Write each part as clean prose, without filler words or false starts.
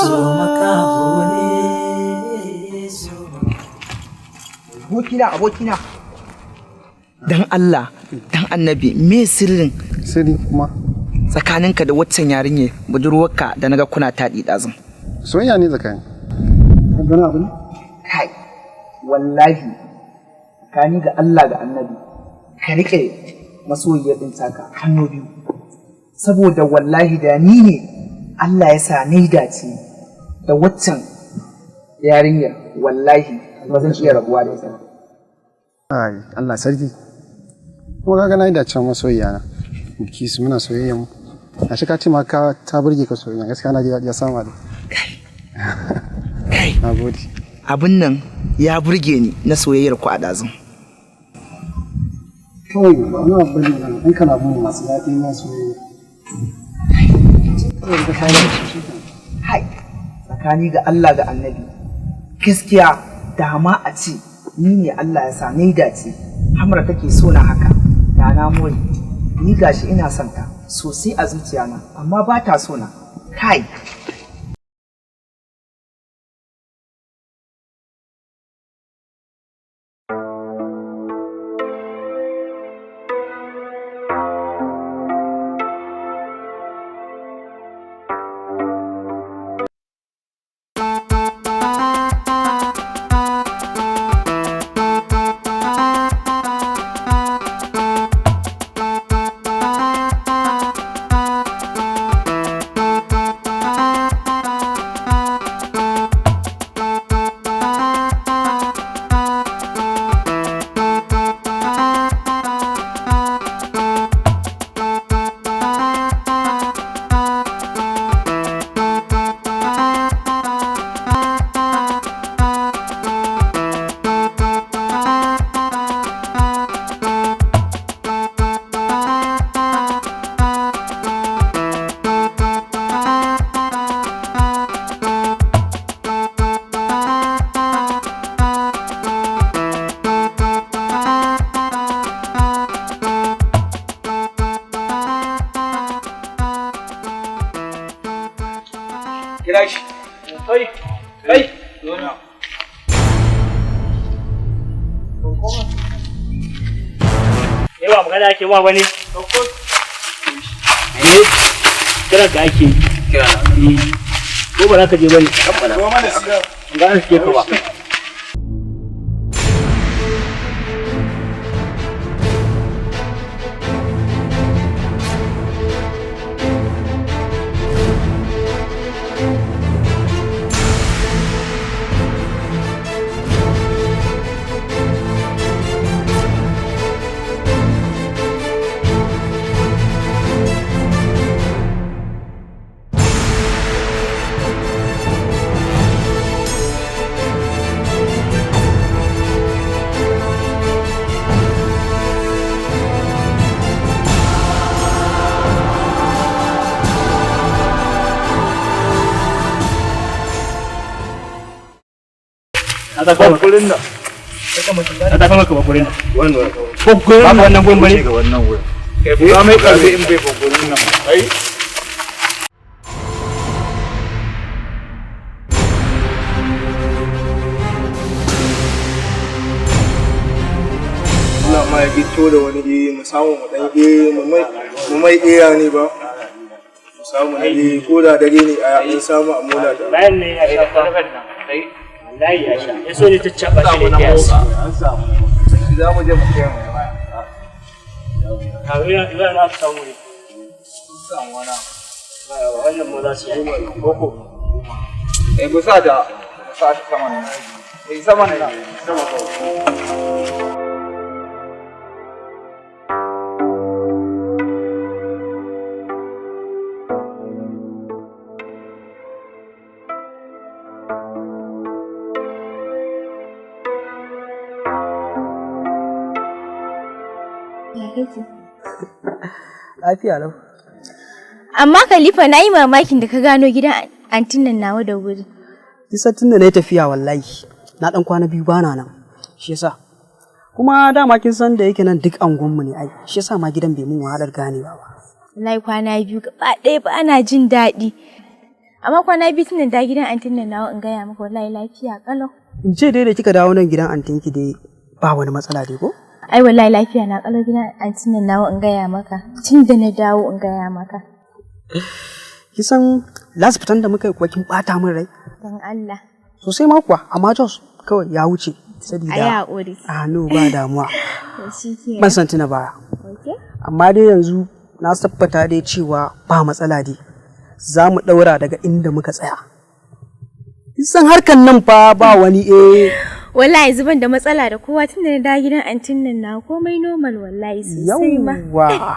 So makaho ne, so. Abokina, abokina, dan Allah dan annabi, me sirrin? Sirri kuma? Tsakaninka da waccan yarinya budurwarka da naga kuna taɗi ɗazun. Soyayya ne tsakani. Gana abu ne? Kai, wallahi tsakani ga Allah ga annabi, ka riƙe masoyiyar ɗin taka hannu biyu, saboda wallahi da ni ne Allah ya sa ni dace da waccan yarinyar, wallahi ba zan iya rabuwa da ita ba. Ai, Allah sarki. Kuma kaga na yi dacen masoyiya na. Biki su muna soyayya mu. A shi ka ce ma ka ta burge ka soyayya, gaskiya na ji daɗi ya sama da. Kai. Na gode. Abin nan ya burge ni na soyayyar ku a ɗazun. Kawai ba wani abu bane nan, ɗan kalamu ne masu daɗi na soyayya. Hai, tsakani ga Allah ga annabi, gaskiya da ma a ce ni ne Allah ya sa ni dace Hamra take so na haka, da na more. Ni gashi ina son ta sosai a zuciyana, amma ba ta so na. Kai. Kira shi. Kai, kai. Ne ba magana ake ma bane. Eh, kiran ka ake. Kira. Eh. Ko ba za ka je bane? Ga an suke ka ba. Na ta kama Gurin nan. na ta kama ka ba gurin nan. Wannan. Ko gurin nan wannan gurin bane. Ga wannan wurin. Kai buga mai karfi in bai gurin nan. Kai. Allah ma ya gito da wani eh mu samu mu dan eh mu mai iya ne ba mu samu na eh ko da dare ne a an samu a mola da Bayan ne ya sha fa. Wallahi ya sha. Ya so ne ta caba shi da gas. Za mu je mu kai mu baya. Ka ina ina na samu ne. Samu wani. Wannan mu za su yi. Koko. Eh, mu sa da mu sa shi sama ne. Eh, sama ne. Sama kawai. Ya kake? Lafiya lau. Amma Khalifa, na yi mamakin da ka gano gidan antin nan nawa da wuri. Kisa tun da na yi tafiya, wallahi na dan kwana biyu bana nan. Shi yasa. Kuma dama kin san da yake nan duk angonmu ne ai. Shi yasa ma gidan bai mun wahalar ganewa ba. Wallahi kwana biyu gaba ɗaya ba ana jin daɗi. Amma kwana biyu tun da gidan antin nan nawa in gaya maka wallahi lafiya kalau. In ce dai da kika dawo nan gidan antinki dai ba wani matsala dai ko? Ai wallahi lafiya na kalau gidan antin nan nawa in gaya maka. Tun da na dawo in gaya maka. Kisan last fitan da muka yi kuwa kin bata min rai. Dan Allah. Sosai ma kuwa, amma Jos kawai ya wuce. Sabida Ayi haƙuri. A no ba damuwa. To shikenan. Ban san tuna baya. Okay. Amma dai yanzu na tabbata dai cewa ba matsala dai. Za mu ɗaura daga inda muka tsaya. Kisan harkan nan fa ba wani eh. Wallahi yanzu ban da matsala da kowa tun da na dawo gidan antin nan na komai normal wallahi sosai ma. Yawwa.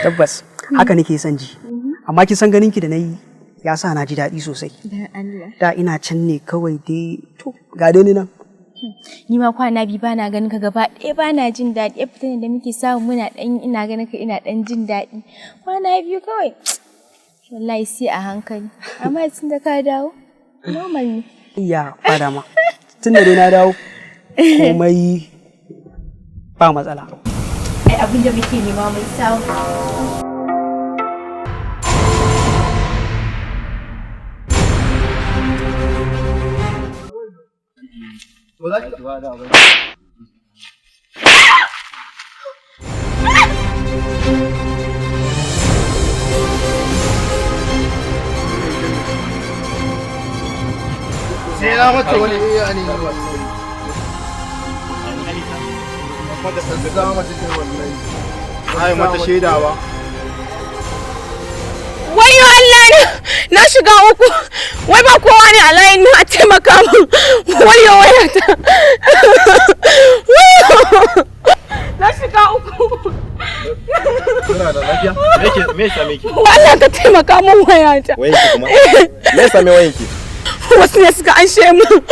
Tabbas haka nake son ji. Amma kin san ganin ki da nayi ya sa na ji daɗi sosai. Dan Allah. Da ina can ne kawai dai to ga dai ni nan. Ni ma kwana biyu bana ganin ka gaba ɗaya bana jin daɗi. Ya fitan da muke samu muna ɗan ina ganin ka ina ɗan jin daɗi. Kwana biyu kawai. Wallahi sai a hankali. Amma tun da ka dawo normal ne. Iya ba dama. Tun da dai na dawo komai ba matsala. Ai abin da muke nema mun samu. Sai na mata wani iya ne wallahi. Ai mata shaida ba. Wayo Allah na na shiga uku. Wai ba kowa ne a layin nan a taimaka min. Wayo wayata. Wayo. Na shiga uku. Kuna da lafiya? Me ya same ki? Allah ka taimaka min wayata. Wayanki kuma? Me ya same wayanki? Wasu ne suka anshe min.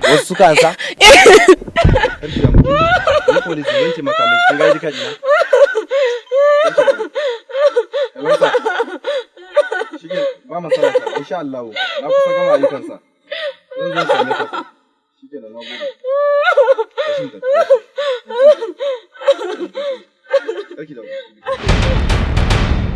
Wasu suka ansa? Ni police zan taimaka miki. Kin ga ID card ɗina? Hello sir. Shike ba matsala sir. Insha Allah. Na kusa gama ayyukan sa. Zan zo same ka. Shike da nagode. Tashi mu tafi. Karki da